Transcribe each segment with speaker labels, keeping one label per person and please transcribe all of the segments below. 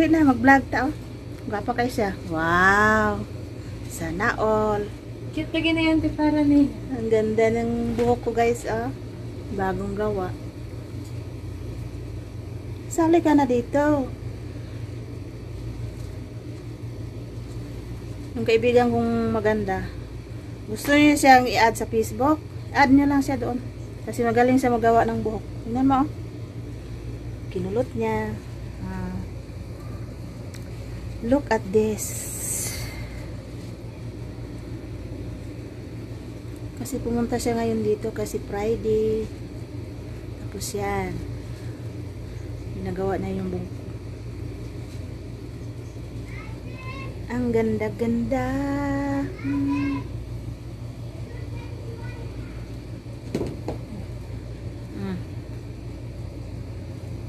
Speaker 1: Dali na, mag-vlog ta oh. Gwapa kayo siya. Wow. Sana all.
Speaker 2: Cute lagi na yan, para ni.
Speaker 1: Ang ganda ng buhok ko guys, oh. Bagong gawa. Sali ka na dito. Yung kaibigan kong maganda. Gusto niya siyang i-add sa Facebook. Add niyo lang siya doon. Kasi magaling siya magawa ng buhok. Tingnan mo, oh. Kinulot niya. Ah. Look at this. Kasi pumunta siya ngayon dito kasi Friday. Tapos yan. Ginagawa na yung buhok. Ang ganda-ganda.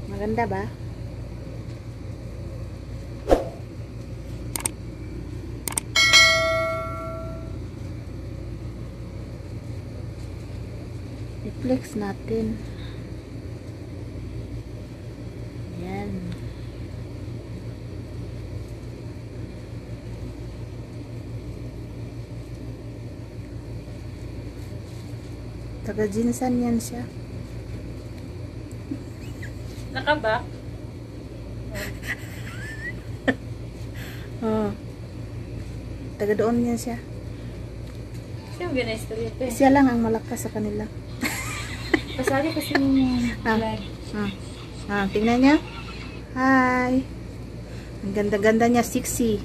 Speaker 1: Maganda ba? I-flex natin. Ayan. Taga-Jinsan yan siya.
Speaker 2: Nakaba?
Speaker 1: Oh. Taga doon yan siya.
Speaker 2: Siya yung gana-istorya pa eh.
Speaker 1: Siya lang ang malakas sa kanila.
Speaker 2: Pasali kasi yung vlog.
Speaker 1: Ah. Ah, tingnan niya. Hi. Ang ganda-ganda niya, sexy.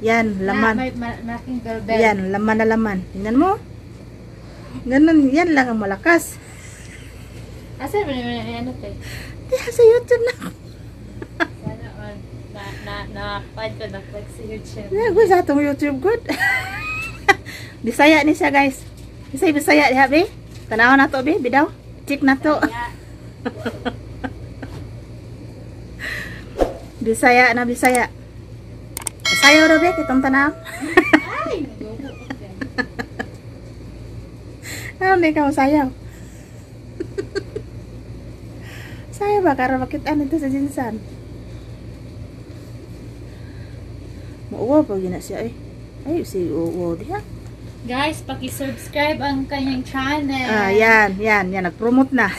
Speaker 1: Yan, laman.
Speaker 2: Na, may malaking bell.
Speaker 1: Yan, laman na laman. Tingnan mo. Ganun, yan lang ang malakas.
Speaker 2: Asa ba naman ano te?
Speaker 1: Di, sa YouTube na.
Speaker 2: Sana on na na na pad ko na flex sa YouTube.
Speaker 1: Yeah, good sa atong YouTube good. Bisaya ni siya guys. Bisaya Bisaya diha be. Tanaw na to be, bidaw. Check na to. Bisaya na Bisaya. Sayo ra be kitong tanaw.
Speaker 2: Ay, nagugo ko dyan.
Speaker 1: Ano ni ka sayaw? Sayaw ba karon makita nito sa Jinsan? Mauwa pa gina siya eh. Ay, si uwo diha.
Speaker 2: Guys, paki-subscribe ang kanyang channel.
Speaker 1: Ah, yan, yan, yan. Nag-promote na.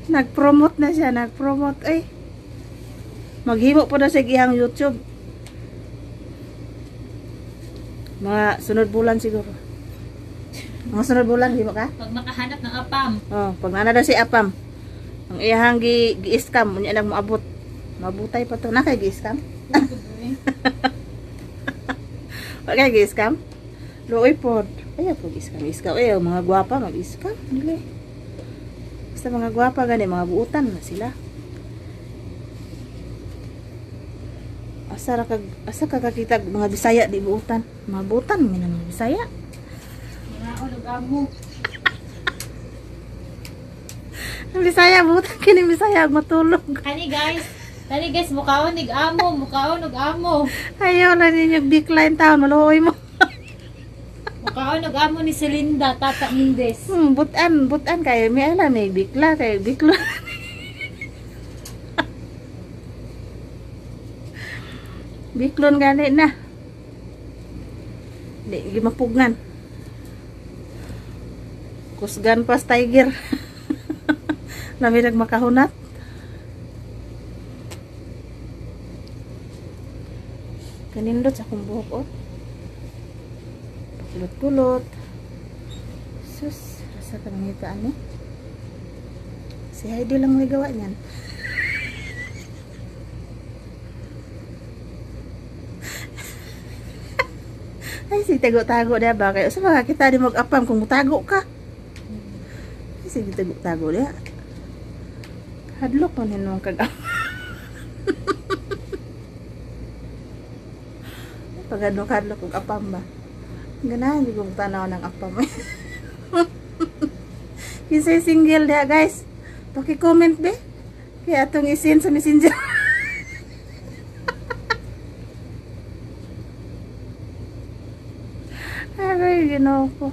Speaker 1: Nag-promote na siya, nag-promote. Ay, maghimo po na sa iyang YouTube. Mga sunod bulan siguro. Mga sunod bulan, himo ka?
Speaker 2: Pag makahanap ng apam.
Speaker 1: Oh, pag naana daw si apam. Ang iyang gi-scam, unya lang moabot. Mabutay pa to. Na kay gi-scam? Wa kay gi-scam? Luoy pod. Ay, po gi-scam, gi-scam. Ay, mga gwapa mag-scam. Dili. Basta mga gwapa gani, mga buutan na sila. Asa ra kag asa ka kakita mga Bisaya di buutan? Mga buutan man ang mga Bisaya.
Speaker 2: Mga ulog amo.
Speaker 1: Ang Bisaya buutan kini Bisaya matulog.
Speaker 2: Kani guys, mukaon nig amo, mukaon og amo.
Speaker 1: Ayaw lang ninyo decline taon maluoy mo.
Speaker 2: Mukaon og amo ni Celinda Tata Mindez.
Speaker 1: Butan, butan kayo may alam may bikla kayo biklo. Biklon gani na. Di gimapugnan. Kusgan pas tiger. Lami nagmakahunat. Kanindot sa akong buhok oh. Kulot-kulot. Sus, asa ka nangita ani? Si Heidi lang may gawa niyan. Ay, si tago-tago na ba? Kaya sa makakita di mag-apam kung mutago ka. Ay, sige tago-tago na. Hadlok pa ninong kag-apam. Pag-hadlok-hadlok kong apam ba? Ganahan, hindi kong tanaw ng apam. Kinsay single diha guys. Paki-comment be. Kaya atong isin sa Messenger. Aray, Ginoo ko.